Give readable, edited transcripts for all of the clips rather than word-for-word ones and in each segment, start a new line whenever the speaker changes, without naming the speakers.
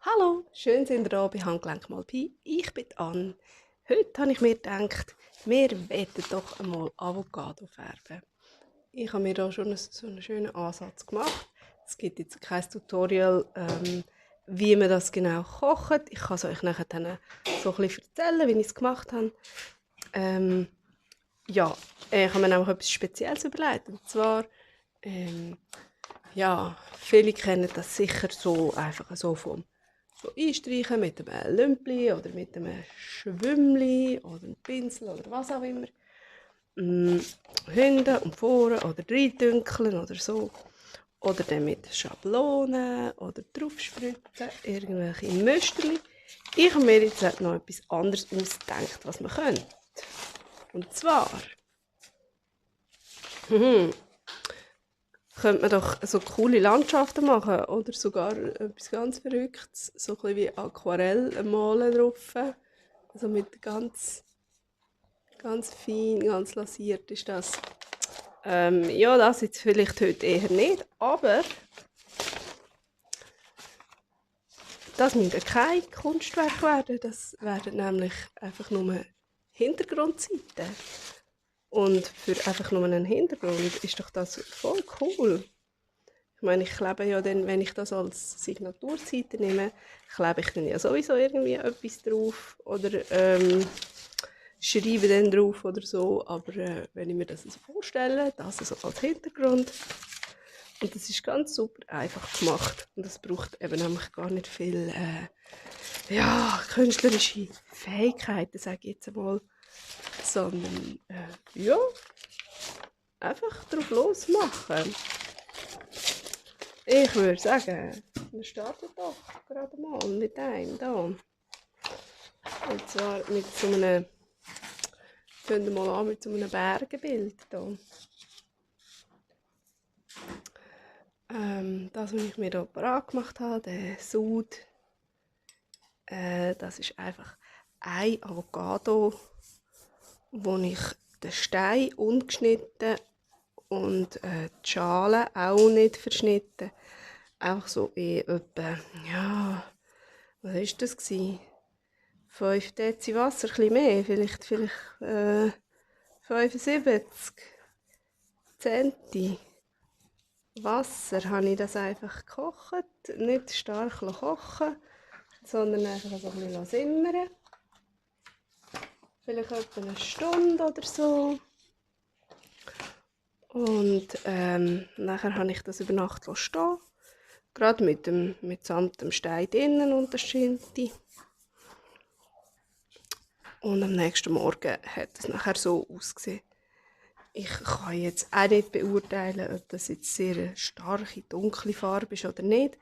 Hallo, schön sind ihr da bei Handgelenk mal Pi. Ich bin Anne. Heute habe ich mir gedacht, wir werden doch einmal Avocado färben. Ich habe mir da schon so einen schönen Ansatz gemacht. Es gibt jetzt kein Tutorial, wie man das genau kocht. Ich kann es euch nachher dann so ein bisschen erzählen, wie ich es gemacht habe. Ähm, ja, ich habe mir nämlich etwas Spezielles überlegt. Und zwar, ähm, ja, viele kennen das sicher so einfach so vom so einstreichen mit einem Lümpli oder mit einem Schwümmli oder einem Pinsel oder was auch immer. Mm, hinten und vorne oder reindünkeln oder so. Oder dann mit Schablonen oder draufspritzen, irgendwelche Müsterli. Ich habe mir jetzt noch etwas anderes ausgedacht, was man könnte. Und zwar könnte man doch so coole Landschaften machen oder sogar etwas ganz Verrücktes, so ein bisschen wie Aquarell malen drauf. Also mit ganz fein, ganz lasiert ist das. Ja, das jetzt vielleicht heute eher nicht, aber das müssen kein Kunstwerk werden. Das werden nämlich einfach nur Hintergrundseiten. Und für einfach nur einen Hintergrund ist doch das voll cool. Ich meine, ich klebe ja dann, wenn ich das als Signaturseite nehme, klebe ich dann ja sowieso irgendwie etwas drauf oder schreibe dann drauf oder so. Aber wenn ich mir das so vorstelle, das so als Hintergrund, und das ist ganz super einfach gemacht. Und das braucht eben nämlich gar nicht viel ja, künstlerische Fähigkeiten, sage ich jetzt einmal, sondern ja, einfach drauf losmachen. Ich würde sagen, wir starten doch gerade mal mit einem da. Und zwar mit so einem, fangen wir mal an mit so einem Bergenbild da. Das, was ich mir hier parat gemacht habe, der Sud, das ist einfach ein Avocado, wo ich den Stein ungeschnitten und die Schale auch nicht verschnitten. Einfach so in etwa, ja, was war das? 5 Dezi Wasser, ein bisschen mehr, vielleicht 75 Centi Wasser habe ich das einfach gekocht. Nicht stark kochen, sondern einfach so ein bisschen simmern. Vielleicht etwa eine Stunde oder so. Und nachher habe ich das über Nacht stehen. Gerade mitsamt dem Stein drinnen und der Schinti. Und am nächsten Morgen hat es nachher so ausgesehen. Ich kann jetzt auch nicht beurteilen, ob das jetzt sehr eine starke, dunkle Farbe ist oder nicht.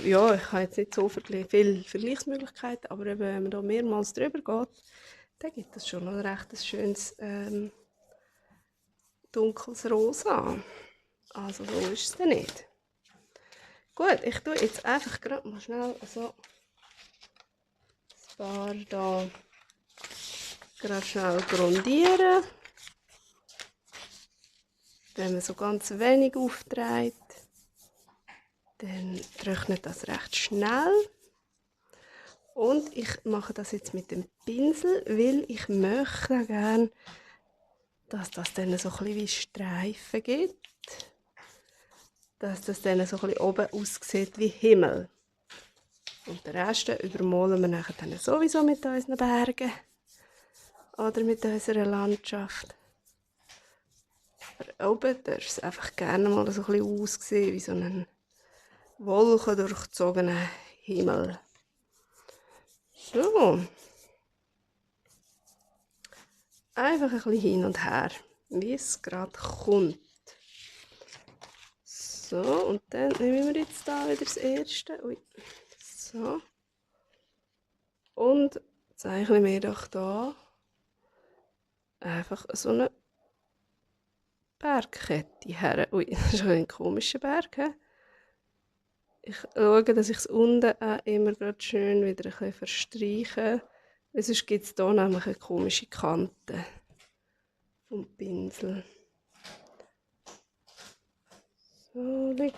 Ja, ich habe jetzt nicht so viele Vergleichsmöglichkeiten, aber eben, wenn man da mehrmals drüber geht, dann gibt es schon ein recht schönes dunkles Rosa. Also so ist es dann nicht. Gut, ich tue jetzt einfach gerade mal schnell so ein paar da gerade schnell grundieren. Wenn man so ganz wenig aufträgt, dann trocknet das recht schnell. Und ich mache das jetzt mit dem Pinsel, weil ich möchte gerne, dass das dann so ein bisschen wie Streifen gibt. Dass das dann so ein bisschen oben aussieht wie Himmel. Und den Rest übermalen wir nachher dann sowieso mit unseren Bergen oder mit unserer Landschaft. Aber oben darf es einfach gerne mal so ein bisschen aussehen wie so ein wolkendurchzogener Himmel. So. Einfach ein bisschen hin und her, wie es gerade kommt. So, und dann nehmen wir jetzt da wieder das erste. Ui. So. Und zeichnen wir doch da einfach so eine Bergkette her. Ui, das ist ein komischer Berg. He? Ich schaue, dass ich es unten auch immer gerade schön wieder ein bisschen verstreiche. Weil sonst gibt es hier nämlich eine komische Kante vom Pinsel. So, lieg.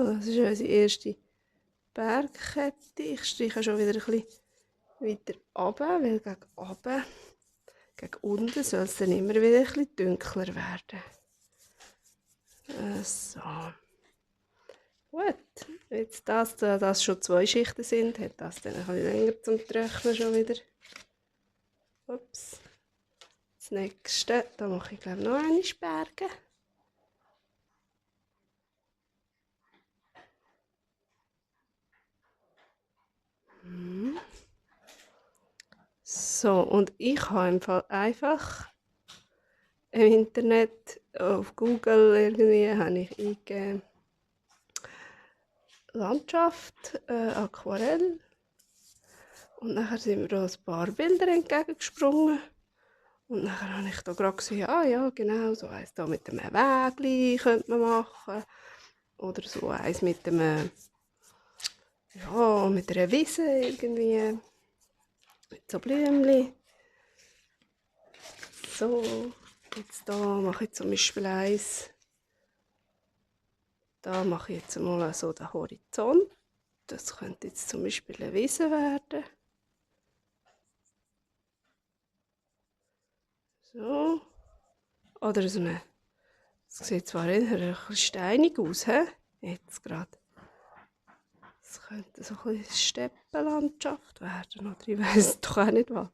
das ist unsere erste Bergkette. Ich streiche schon wieder ein bisschen weiter runter, weil gegen unten soll es dann immer wieder ein bisschen dunkler werden. So. Gut, jetzt da das schon 2 Schichten sind, hat das dann ein bisschen länger zum Trocknen schon wieder. Ups. Das nächste, da mache ich glaube noch eine Berge. So, und ich habe im Fall einfach im Internet, auf Google irgendwie, habe ich eingegeben Landschaft, Aquarell. Und nachher sind mir da ein paar Bilder entgegengesprungen. Und nachher habe ich da gerade gesehen, ja, genau, so eins da mit einem Wägli könnte man machen. Oder so eins mit einem, ja, mit einer Wiese irgendwie. Mit so Blümchen. So, jetzt da mache ich zum Beispiel eins. Da mache ich jetzt mal so den Horizont. Das könnte jetzt zum Beispiel eine Wiese werden. So. Oder so eine. Das sieht zwar eher ein bisschen steinig aus, he? Jetzt gerade. Das könnte so ein bisschen Steppenlandschaft werden, oder ich weiß doch auch nicht was.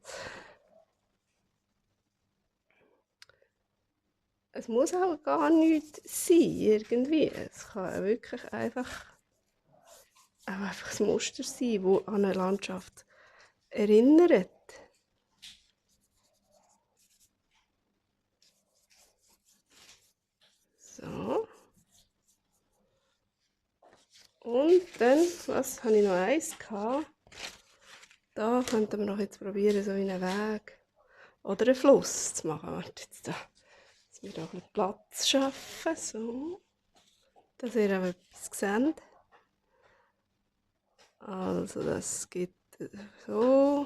Es muss auch gar nichts sein, irgendwie. Es kann wirklich einfach ein Muster sein, das an eine Landschaft erinnert. So. Und dann, was habe ich noch eins gehabt? Da könnten wir noch jetzt probieren, so einen Weg oder einen Fluss zu machen. Warte jetzt da, dass wir da ein bisschen Platz schaffen. So. Dass ihr auch etwas seht. Also das geht so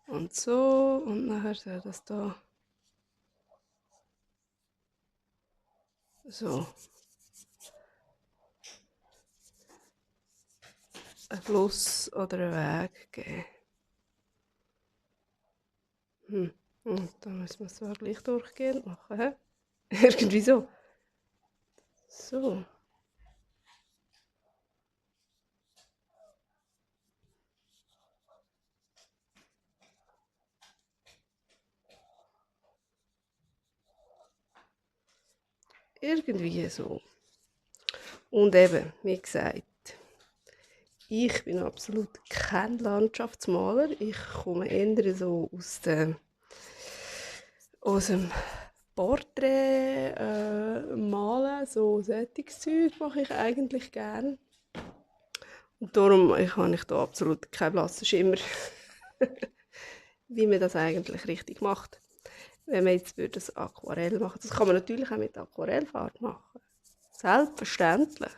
und so und nachher soll das da so ein Fluss oder ein Weg geben. Und da müssen wir es zwar gleich durchgehend machen. He? Irgendwie so. So. Irgendwie so. Und eben, wie gesagt, ich bin absolut kein Landschaftsmaler. Ich komme eher so aus dem Porträt malen, so solches Zeug mache ich eigentlich gerne. Und darum habe ich da absolut keinen blassen Schimmer, wie man das eigentlich richtig macht. Wenn man jetzt das Aquarell machen würde. Das kann man natürlich auch mit Aquarellfarbe machen. Selbstverständlich.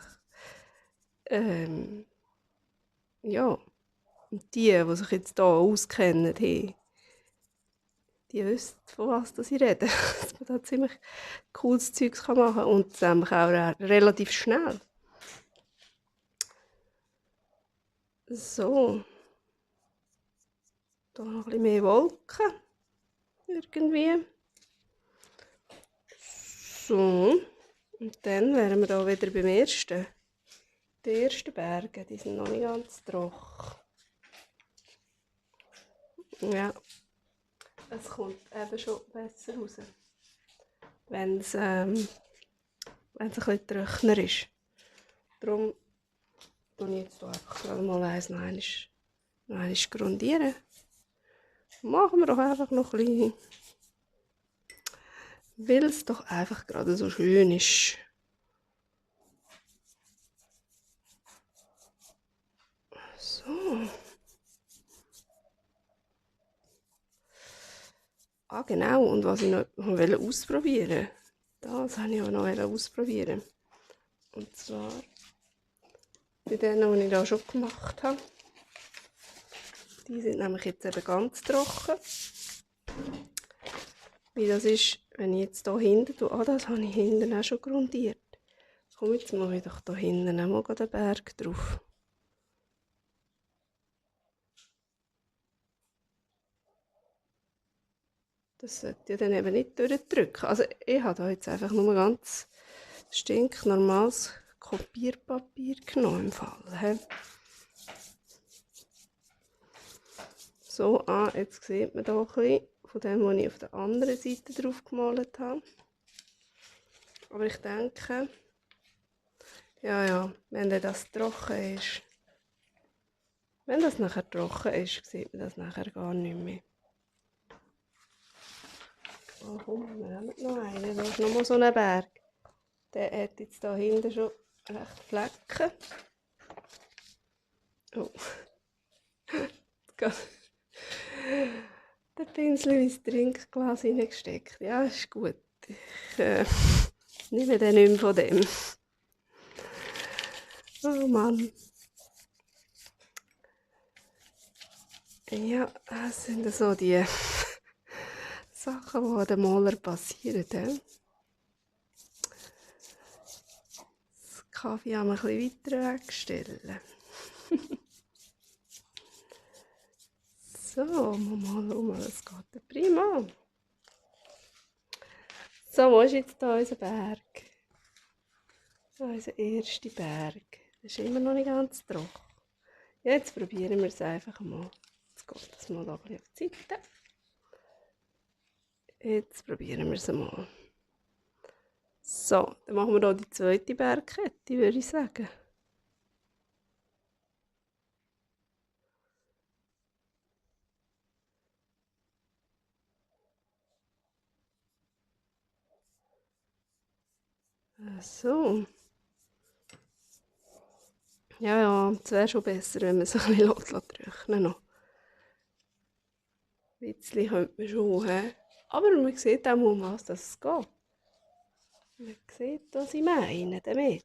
Ja, und die sich jetzt hier auskennen, hey, die wissen, von was ich rede. Dass man da ziemlich cooles Zeugs machen kann und nämlich auch relativ schnell. So. Da noch ein bisschen mehr Wolken. Irgendwie. So. Und dann wären wir da wieder beim ersten. Die ersten Berge, die sind noch nicht ganz trocken. Ja. Es kommt eben schon besser raus. Wenn es ein bisschen trockener ist. Darum tue ich jetzt einfach gerade mal eins noch einmal grundieren. Machen wir doch einfach noch ein bisschen. Weil es doch einfach gerade so schön ist. So. Ah genau, und was ich noch ausprobieren wollte. Das wollte ich auch noch ausprobieren. Und zwar bei denen, die ich da schon gemacht habe. Die sind nämlich jetzt eben ganz trocken. Wie das ist, wenn ich jetzt hier hinten tue. Ah, das habe ich hinten auch schon grundiert. Komm, jetzt mache ich doch da hinten auch mal den Berg drauf. Das sollte ja dann eben nicht durchdrücken. Also ich habe da jetzt einfach nur ganz stinknormales Kopierpapier genommen im Fall. He? So, jetzt sieht man hier ein bisschen von dem, was ich auf der anderen Seite drauf gemalt habe. Aber ich denke, ja, wenn das trocken ist, wenn das nachher trocken ist, sieht man das nachher gar nicht mehr. Oh komm, wir nehmen noch einen. Da ist nochmal so ein Berg. Der hat jetzt hier hinten schon recht Flecken. Oh. Der Pinsel ins Trinkglas hineingesteckt. Ja, ist gut. Ich nehme den nicht mehr von dem. Oh Mann. Ja, das sind so die Sachen, die an den Maler passieren. Das Kaffee haben wir ein bisschen weiter wegstellen. So, mal schauen, das geht prima. So, wo ist jetzt hier unser Berg? Unser erster Berg. Das ist immer noch nicht ganz trocken. Jetzt probieren wir es einfach mal. Jetzt geht das mal ein bisschen auf die Seite. Jetzt probieren wir es mal. So, dann machen wir hier die zweite Bergkette, würde ich sagen. So. Ja, es wäre schon besser, wenn man es ein bisschen trocknen lässt. Ein bisschen könnte man schon haben. Aber man sieht auch, um was es geht. Man sieht, was ich meine damit.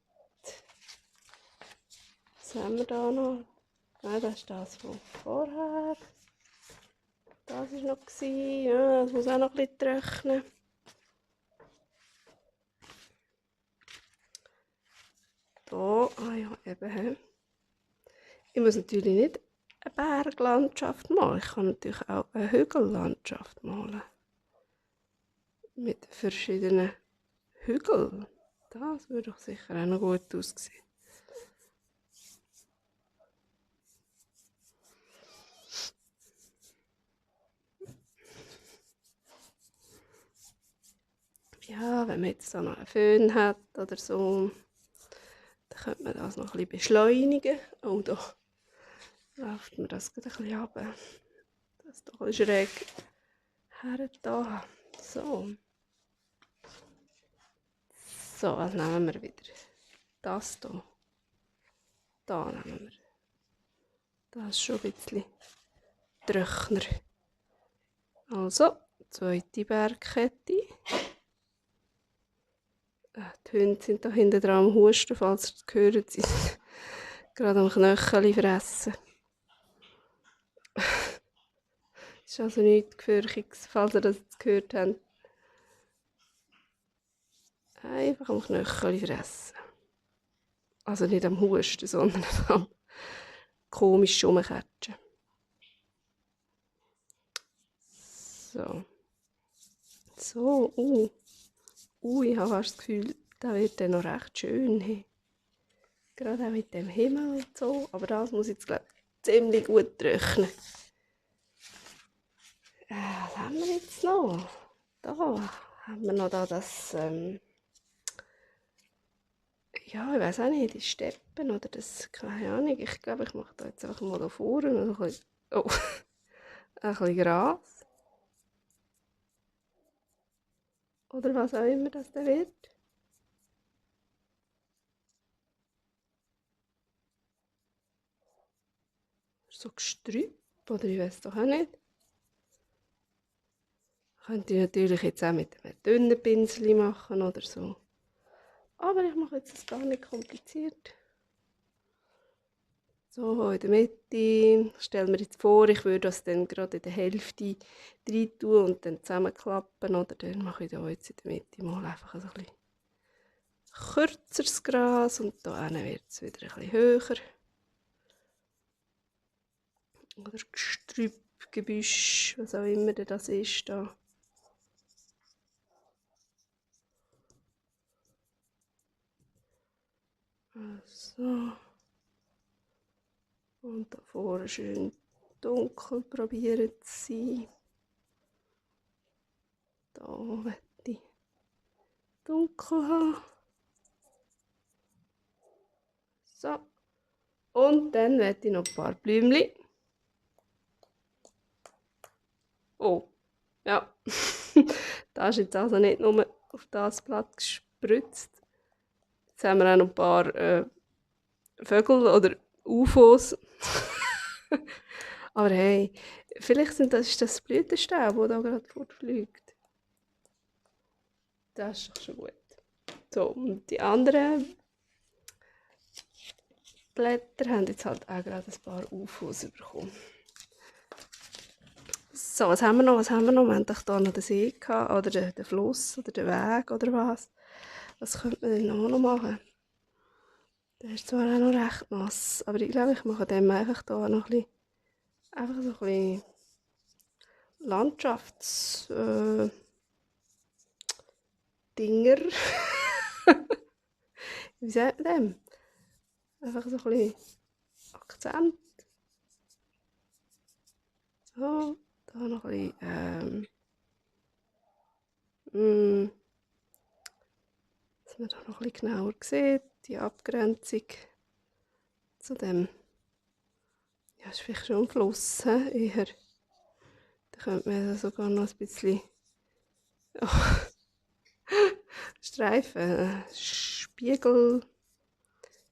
Was haben wir da noch? Nein, das ist das von vorher. Das war noch. Ja, das muss auch noch ein bisschen trocknen. Hier, ja, eben. Ich muss natürlich nicht eine Berglandschaft malen. Ich kann natürlich auch eine Hügellandschaft malen. Mit verschiedenen Hügeln. Das würde doch sicher auch noch gut aussehen. Ja, wenn man jetzt da noch einen Föhn hat oder so, dann könnte man das noch ein bisschen beschleunigen. Oh, da läuft mir das gerade ein bisschen runter. Das ist doch ein bisschen schräg her da. So. So, was nehmen wir wieder? Das hier. Da nehmen wir. Das ist schon ein bisschen trockener. Also, zweite Bergkette. Die Hunde sind da hinten dran am Husten, falls ihr das gehört. Sie sind gerade am Knöchel fressen. Das ist also nichts Gefürchtiges, falls ihr das jetzt gehört habt. Einfach am Knöchel fressen. Also nicht am Husten, sondern am komisch rumkatschen. So. So, ich habe fast das Gefühl, das wird dann noch recht schön. Hey. Gerade auch mit dem Himmel und so. Aber das muss jetzt, glaube ich, ziemlich gut trocknen. Was haben wir jetzt noch? Da haben wir noch das, ja, ich weiß auch nicht, die Steppen oder das, keine Ahnung. Ich glaube, ich mache da jetzt einfach mal da vorne ein bisschen, ein bisschen Gras. Oder was auch immer das dann wird. So Gestrüpp, oder ich weiß doch auch nicht. Könnte ich natürlich jetzt auch mit einem dünnen Pinsel machen oder so. Aber ich mache jetzt das gar nicht kompliziert. So, in der Mitte. Stellen wir jetzt vor, ich würde das dann gerade in der Hälfte rein tun und dann zusammenklappen. Oder dann mache ich da jetzt in der Mitte mal einfach ein bisschen kürzeres Gras und da hinten wird es wieder ein bisschen höher. Oder Gestrüpp, Gebüsch, was auch immer das ist da. So. Und da vorne schön dunkel probieren zu sein. Da möchte ich dunkel haben. So. Und dann möchte ich noch ein paar Blümchen. Oh, ja. Da ist jetzt also nicht nur auf das Blatt gespritzt. Jetzt haben wir auch noch ein paar Vögel oder UFOs. Aber hey, vielleicht ist das Blütenstaub, der da gerade fortfliegt. Das ist doch schon gut. So, und die anderen Blätter haben jetzt halt auch gerade ein paar UFOs bekommen. So, was haben wir noch? Wir haben doch hier noch den See gehabt, oder den Fluss, oder den Weg, oder was? Was könnte man denn noch machen? Der ist zwar auch noch recht nass, aber ich glaube, ich mache dem einfach hier noch ein bisschen, einfach so ein bisschen Landschafts- Dinger. Wie sagt man dem? Einfach so ein bisschen Akzent. So, da noch ein bisschen, dass man da noch ein bisschen genauer sieht, die Abgrenzung zu dem. Ja, ist vielleicht schon ein Fluss, eher. Da könnte man sogar noch ein bisschen Streifen,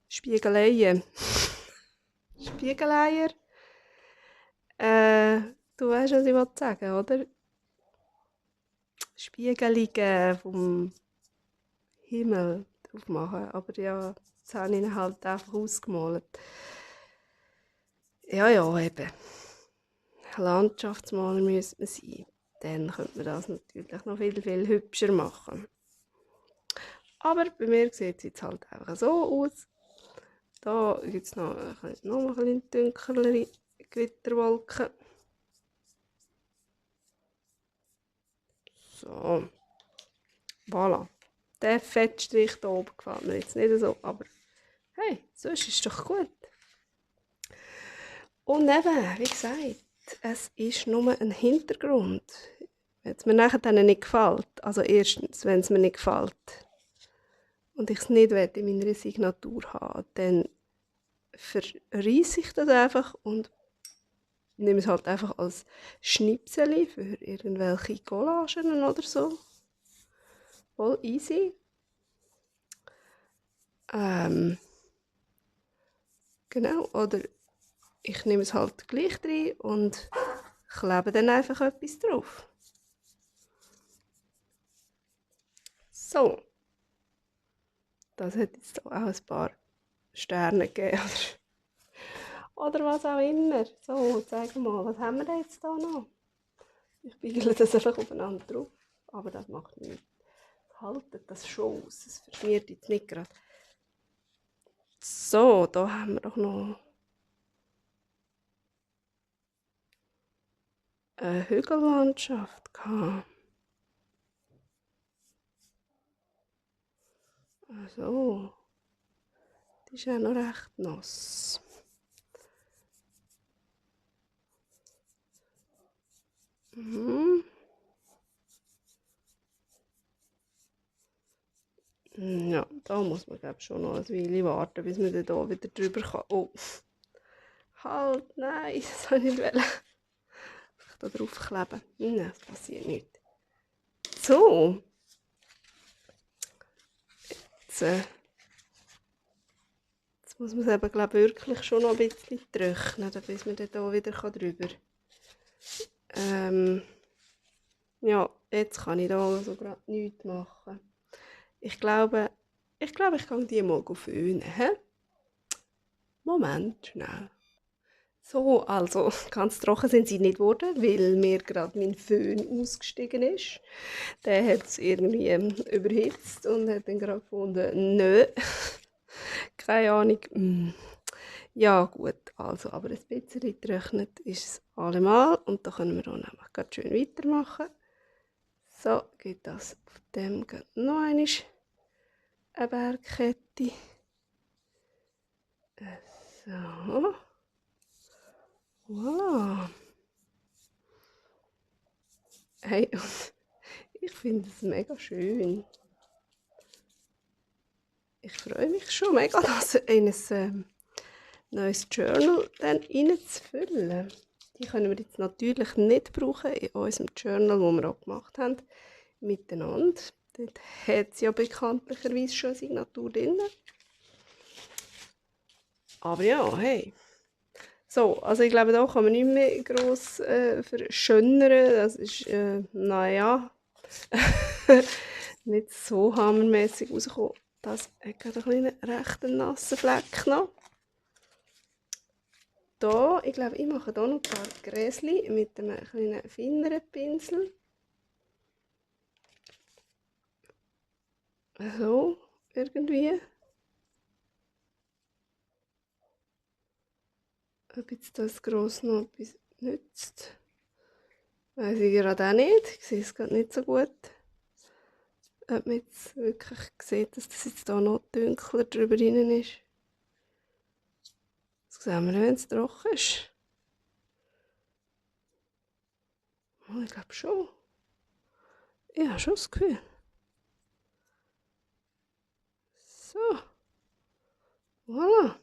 Spiegeleien. Spiegeleier. Du weißt, was ich sagen will, oder? Spiegelungen vom Himmel aufmachen. Aber ja, das habe ich ihnen halt einfach ausgemalt. Ja, ja, eben. Landschaftsmaler müsste man sein. Dann könnte man das natürlich noch viel, viel hübscher machen. Aber bei mir sieht es jetzt halt einfach so aus. Da gibt es noch ein bisschen dunklere Gewitterwolken. So. Voilà. Der Fettstrich hier oben gefällt mir jetzt nicht so, aber hey, sonst ist es doch gut. Und eben, wie gesagt, es ist nur ein Hintergrund. Wenn es mir nachher dann nicht gefällt, also erstens, wenn es mir nicht gefällt und ich es nicht in meiner Signatur haben, dann verreisse ich das einfach und nehme es halt einfach als Schnipsel für irgendwelche Collagen oder so. Voll easy. Genau, oder ich nehme es halt gleich rein und klebe dann einfach etwas drauf. So. Das hat jetzt auch ein paar Sterne gegeben. Oder was auch immer. So, zeig mal, was haben wir denn jetzt hier noch? Ich biegle das einfach aufeinander drauf. Aber das macht nichts. Haltet das schon aus. Es verschmiert jetzt nicht gerade. So, da haben wir doch noch eine Hügellandschaft gehabt. So. Die ist auch noch recht nass. Mhm. Ja, da muss man glaube schon noch eine Weile warten, bis man da wieder drüber kann. Oh, halt, nein, das wollte ich nicht. Ich da drauf kleben. Nein, das passiert nicht. So. Jetzt muss man es eben, glaube ich, wirklich schon noch ein bisschen trocknen, bis man dann hier wieder drüber kann. Ja, jetzt kann ich da so gerade nichts machen. Ich glaube, ich kann die mal föhnen. Moment, schnell. So, also ganz trocken sind sie nicht geworden, weil mir gerade mein Föhn ausgestiegen ist. Der hat es irgendwie überhitzt und hat dann gerade gefunden, nö, keine Ahnung. Ja gut, also, aber ein bisschen getrocknet ist es allemal und da können wir auch nämlich gerade schön weitermachen. So, geht das auf dem gerade noch einmal eine Bergkette. So. Voilà. Hey, ich finde es mega schön. Ich freue mich schon mega, das in ein neues Journal dann reinzufüllen. Die können wir jetzt natürlich nicht brauchen in unserem Journal, das wir auch gemacht haben, miteinander. Dort hat es ja bekanntlicherweise schon eine Signatur drin. Aber ja, hey. So, also ich glaube, da kann man nicht mehr gross verschönern. Das ist, naja, nicht so hammermäßig rausgekommen. Das hat gerade einen kleinen rechten nassen Fleck noch. Da, ich glaube, ich mache hier noch ein paar Gräschen mit einem kleinen feineren Pinsel. So, irgendwie. Ob jetzt das gross noch etwas nützt, weiß ich gerade auch nicht. Ich sehe es gerade nicht so gut. Ob man jetzt wirklich sieht, dass das jetzt hier noch dunkler drüber rein ist. Das sehen wir, wenn es trocken ist. Oh, ich glaube schon. Ich habe schon das Gefühl. So. Voilà.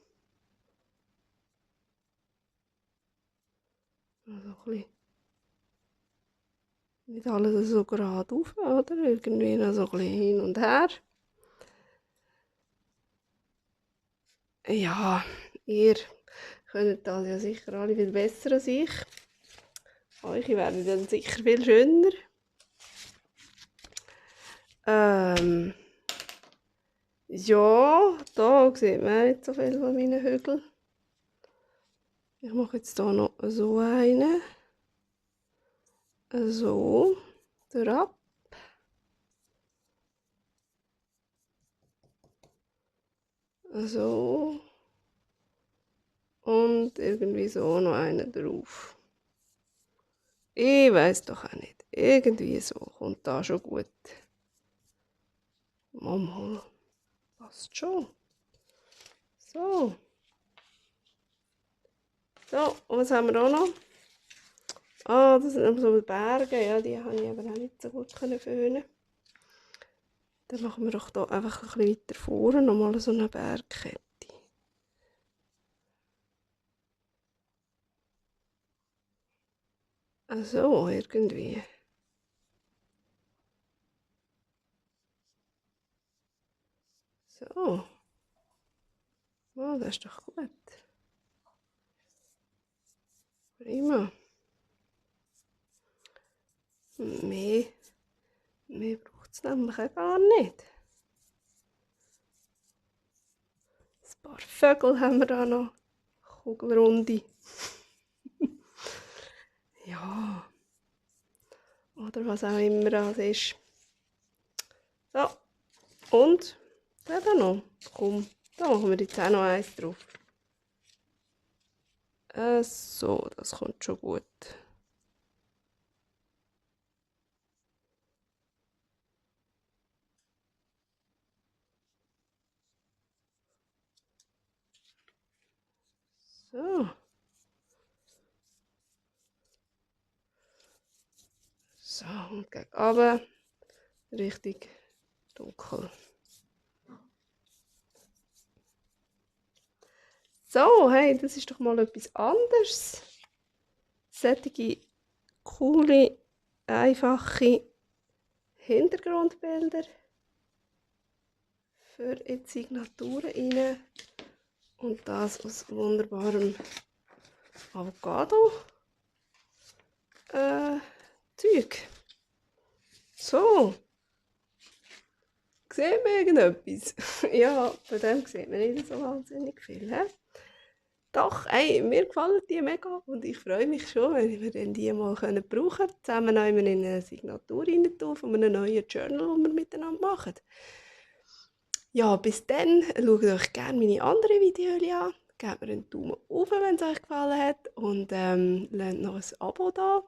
Also ein bisschen. Nicht alles so gerade auf, oder? Irgendwie noch so ein bisschen hin und her. Ja, ihr könnt das ja sicher alle viel besser als ich. Euch werden dann sicher viel schöner. Ja, da sieht man nicht so viel von meinen Hügeln. Ich mache jetzt hier noch so einen. So, drauf. So. Und irgendwie so noch einen drauf. Ich weiß doch auch nicht. Irgendwie so kommt da schon gut. Mama, passt schon. So. So, und was haben wir auch noch? Ah, das sind so Berge. Ja, die habe ich aber auch nicht so gut föhnen. Dann machen wir doch hier einfach ein bisschen weiter vorne nochmal so eine Bergkette. Also, irgendwie. So. Oh, das ist doch gut. Prima. Mehr braucht es nämlich auch gar nicht. Ein paar Vögel haben wir da noch. Kugelrunde. Ja. Oder was auch immer das ist. So. Und da noch. Komm, da machen wir jetzt auch noch eins drauf. So, das kommt schon gut. So. So, und gegen runter. Richtig dunkel. So, hey, das ist doch mal etwas anderes. Solche coole, einfache Hintergrundbilder für in die Signaturen rein. Und das aus wunderbarem Avocado Zeug. So. Sieht man irgendetwas? Ja, von dem sieht man nicht so wahnsinnig viel. He? Doch, hey, mir gefallen die mega und ich freue mich schon, wenn wir dann die mal können brauchen können, zusammen noch in eine Signatur rein tun von einem neuen Journal, das wir miteinander machen. Ja, bis dann, schaut euch gerne meine anderen Videos an. Gebt mir einen Daumen hoch, wenn es euch gefallen hat und lasst noch ein Abo da.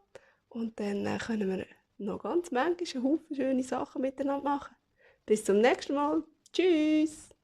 Und dann können wir noch ganz manchmal einen Haufen schöne Sachen miteinander machen. Bis zum nächsten Mal. Tschüss!